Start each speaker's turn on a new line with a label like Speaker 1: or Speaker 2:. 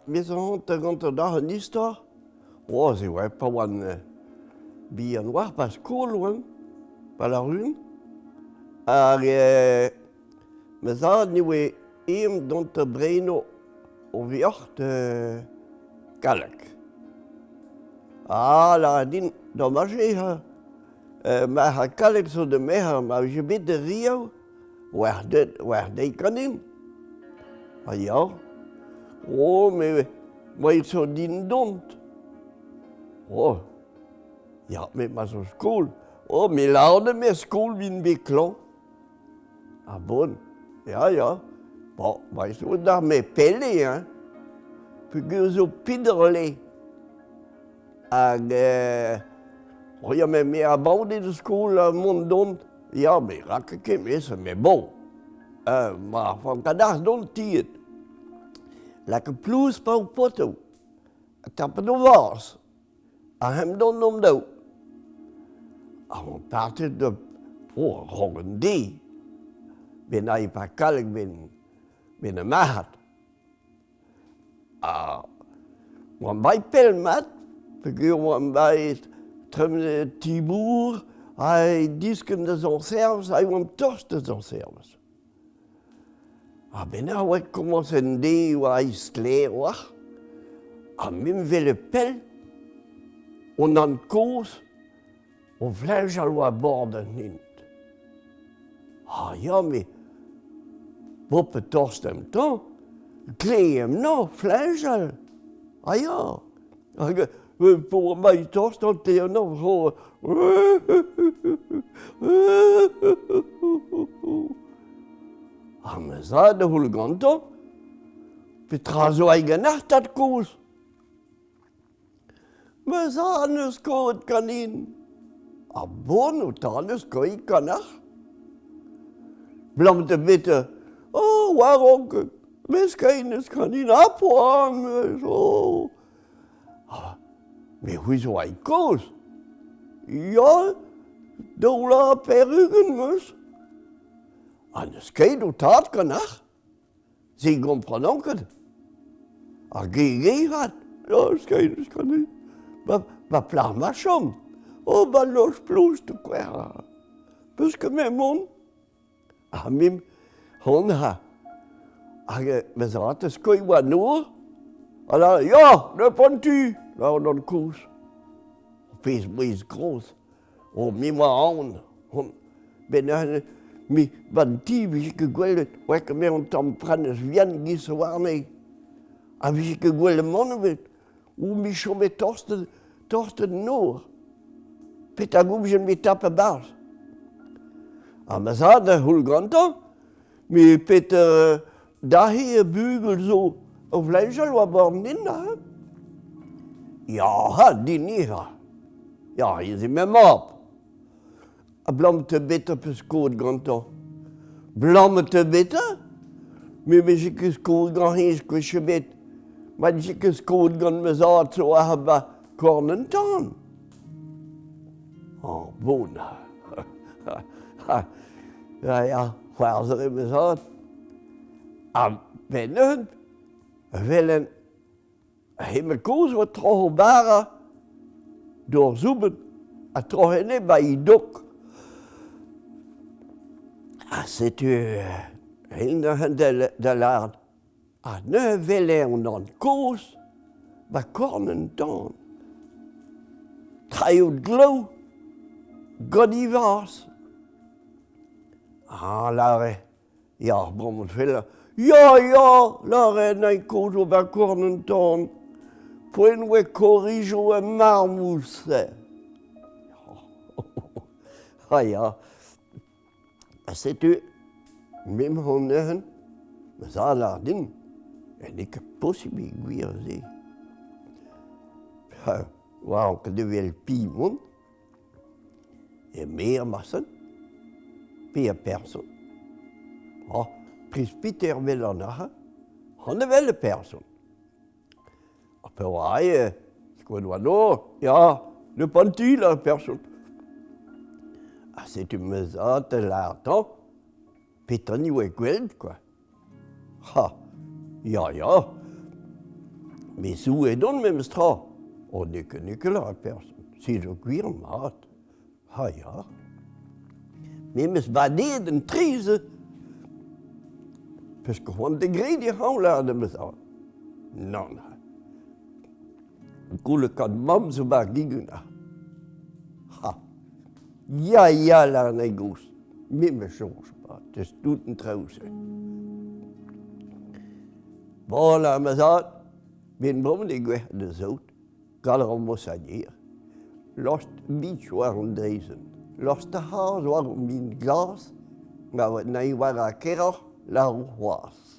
Speaker 1: Me zo gant deoc'h un istor. Oh, se oa pa oan bihan oa, pa skol oan, pa larun. Hag ma zad ne oa eñ dont da breno o vioc'h da Galleg. Ah, lâret din, domaj eo ha. Ma c'ha Kalleg zo da merc'h, ma vije bet da Riou, War deiz ganin. Ha ya. Oh, me me zo din dont. Oh, ya, met ma zo skol. Oh, me lâr me skol vin bet klañv. Ah bon, ya, ya. Bon, ma zo d'ar me pell eo, hein. Peogwir zo pidrle. Hag oh ya, met me a baot eo da skol mont dont. Ya, me 'ra ket ket mes, met bon, ma fantadas dont tiet. Lakaet plouz pa ho potoù, ha tapet ho vazh, ha hemp dont omp daou. Ha on partet da oh, a-raok an deiz, ben aet pa kalleg ben, ben ar marc'had. Ha oan bai pell mat peogwir oan bai tremenet Tibour ha diskenn da Zañservez ha e oamp tost da Zañservez. A-benn ar oa komañs un deiz oa sklaer oac'h ha me 'm wele pell on an kozh O vleñjal oa bord an hent. Ah ya, met bopet tost em tañ, kleem 'nañ fleñjal. Ah ya, hag po mai tost an te anañ zo Ha ma zad a c'houl gantañ, petra zo aet ganeoc'h tad-kozh? Ma zad 'neus skoet ganin. Ha bon ho tad 'neus skoet ganeoc'h? 'Blam da bet oh, war-raok, meskein 'neus ganin ha poan 'meus, oh. Ha me c'hwi zo aet kozh. Ya, daou vloaz ha pevar-ugent 'meus. Ha n'eus ket ho tad ganeoc'h? Se 'gomprenan ket. Ar gege 'vat, laoskein ganin. Ba plac'h ma chom. Oh, ba loj plouz to kwer. Peus ket me mont? Ha mim hon ha. Hag ma zad a skoilh war nor. Ha la, ya, ne pon tu, la an kozh. Pezh bouez gros. Oh, me 'moa aon, hon, ben neuze, me, 'ba 'n ti 'vije ket gwelet, oa ket me an tamm prenestr vihan 'giz warne. Ha 'vije ket gwelet mann ebet. Ou me chome tost, tost an nor. Petra 'gouvjen me tap a-barzh. Ha ma zad a c'houl gantañ, me pet dahe ur bugel zo o vlejal war bord din aze. Ya, ha, din ivez. Ya, ez eo ma mab. Abalamour te bet peus skoet gantañ. Abalamour te bet Me 'vije ket skoet gant hennezh gwech ebet. Ma 'vije ket skoet gant ma zad zo aze 'ba korn an tan. Oh, bon. Ya, ya, c'hoarzh a rae ma zad. Ha benn neuze, 'welen hemañ kozh oa troc'h o bara d'hor soubenn ha troc'h enne 'ba e dok. Ha setu eñ neuze da lâret Ha neuze 'wele an an kozh 'ba korn an tan. Traoù glav gant e vazh. Ah, lâre, ya, bremañ 'fell ya, ya, lâre an hini kozh ober korn an tan. Poent 'oa korijoù ha marmouz-se. Ah ya. Ha setu m'emaon neuze, ma zad 'lâr din n'eo ket posubl eo gwir se. Ha oan ket evel piv on, eme ar marsen, pe ar person. Oh, presbyter 'vel an arc'hant, han evel ar person. Ha pa oa aet, skoet oa nor, ya, ne panti la person. Ha setu ma zad da lârtañ petra 'ni oa gwelet kwa. Ha, ya, ya. Me zo edon memes tra. O n'eo ket n'eo ket lâret person. Se zo gwir mat. Ha ya. Me 'meus badeet an tri-se. Peus ket c'hoant da grediñ ac'hanon lâret em eus Nann. Goulakaat mamm zo 'ba ar gegin Ha. Ya, ya, lâr an gozh. Me 'meus soñj, 'teus tout an traoù-se. Bon, lâr ma zad, 'benn bremañ degouezhet da saout. Gall a ran mosanier. Lost beach war an draezhenn. Lost ar c'hazh war an min glas, ma n'ae war ar keroc'h lâro c'hoazh.